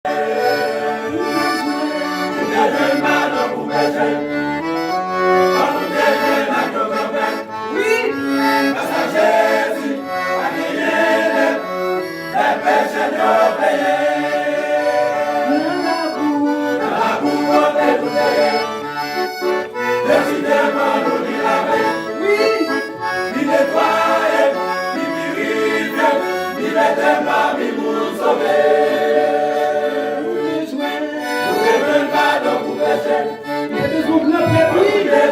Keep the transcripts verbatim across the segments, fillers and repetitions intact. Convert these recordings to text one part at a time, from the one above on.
Ou te jwenn padon pou peche. Kòm ou te jwenn ak yo kanpe. Wi. Gras a Jezi, pa genyen dèt. Dèt peche n yo peye. Nan labou. Nan labou kote nou te ye. Jezi te pran nou, li lave. Wi. Li netwaye m, li pirifye m, li mete m pami moun sove. Ou te jwenn padon pou peche. Ou te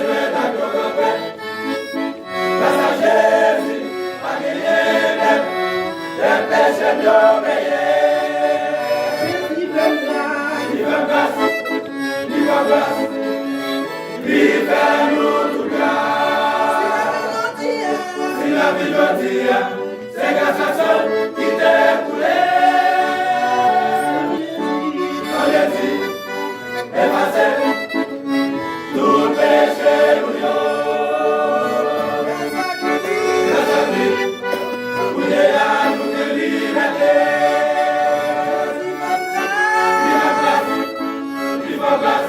jwenn ak yon gran prèt. Gras a Jezi, pa genyen dèt, dèt peche m yo peye. Jezi fè m gras. Li fè m gras, li fè m gras. Li fè nou tout gras. Si lavi jodi a, se gras a san ki te koule. San Jezi efase tout peche nou yo. Gras a li, kounye a nou gen libète. Li fè gras, li fè gras.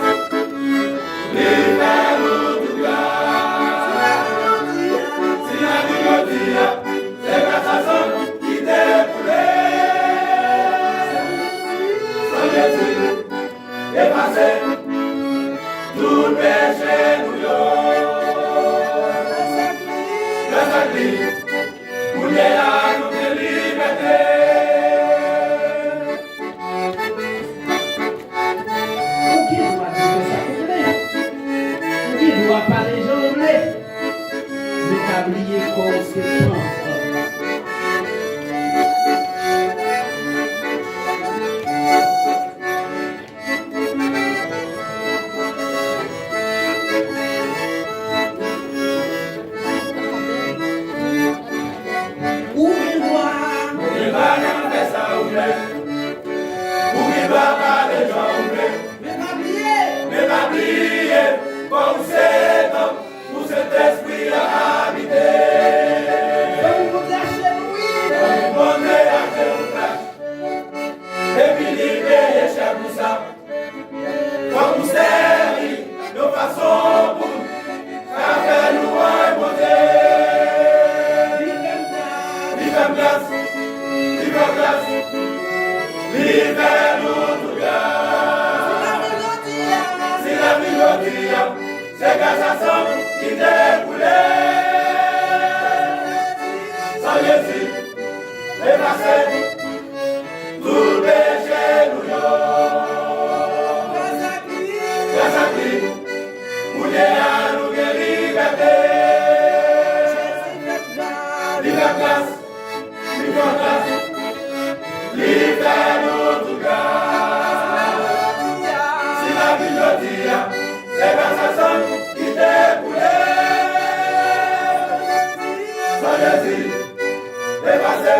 Li fè nou tout gras. Si lavi jodi a, se gras a san ki te koule. San Jezi efase tout peche nou yo. Gras ak li, kounye a nou gen libète. Ou gen dwa di fè sa ou vle. Ou gen dwa pale jan ou vle. Men pa bliye kò w se tanp. Ou gen dwa. Ou gen dwa nan fè sa ou vle. Ou gen dwa pale jan ou vle. Men pa bliye. Men pa bliye, kò w se tanp pou Sentespri a abite. Zanmi Bondye a jenoui. Zanmi Bondye a jenoui. Epi li peye chè pou sa. Fòk nou sèvi yon fason pou n ka fè lwanj Bondye. Li fè m gras, li fè m gras, li fè nou tout gras. Si lavi jodi a, se gras a san ki te koule. San Jezi efase tout peche nou yo. Gras ak li, kounye a nou gen libète. Li fè gras, li fè gras, li fè nou tout gras. Si lavi jodi a, se gras a san ki te koule. San Jezi efase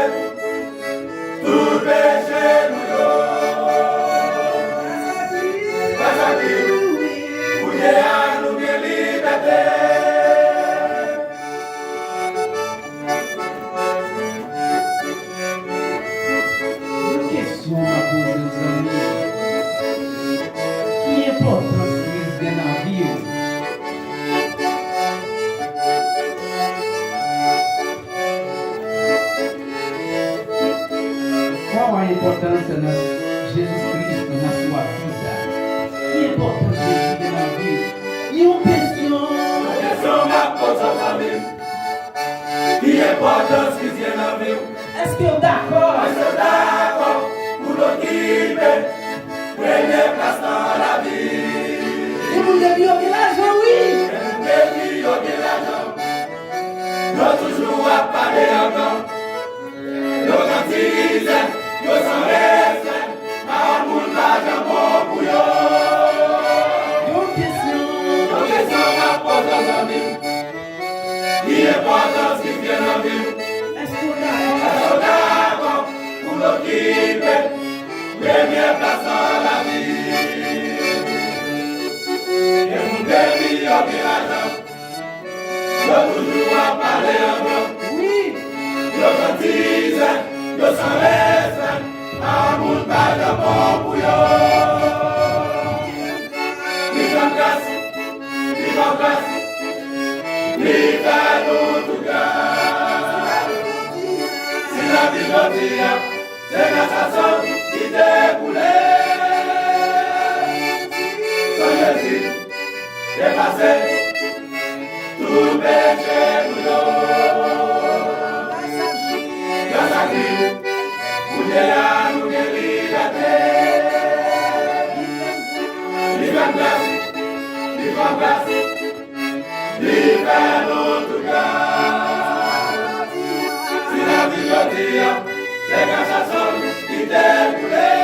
tout peche nou yo. Gras a li, kounye a nou gen libète. Yon kesyon m ap poze w, zanmi. Ki enpòtans Kris gen nan vi w? Qual a importância na Jesus Cristo na sua vida? Ki enpòtans Jezi gen nan vi w? Yon kesyon. Yon kesyon m ap poze w, zanmi m. Ki enpòtans Kris gen nan vi w? Èske w dakò? Èske w dakò pou l okipe premye plas nan lavi? Gen moun depi yo gen lajan, wi. Gen moun depi yo gen lajan, yo toujou ap pale angan. Yo grandize, yo san respè, pawòl moun pa janm bon pou yo. Yon kesyon. Yon kesyon m ap poze w, zanmi m. Ki enpòtans Kris gen nan vi w? Èske w dakò? Èske w dakò pou l okipe premye plas nan lavi? Gen moun depi yo gen lajan, yo toujou ap pale angan. Wi. Yo grandize, yo san respè, A moun pa jan bon pou yo. Li fè m gras, li fè m gras, li fè nou tout gras. Si lavi jodi a, se gras a san ki te koule. San Jezi efase tout peche nou yo. Gras ak li, kounye a nou gen libète. Li fè m gras, li fè m gras, li fè nou tout gras. Si lavi jodi a, se gras a san ki te koule.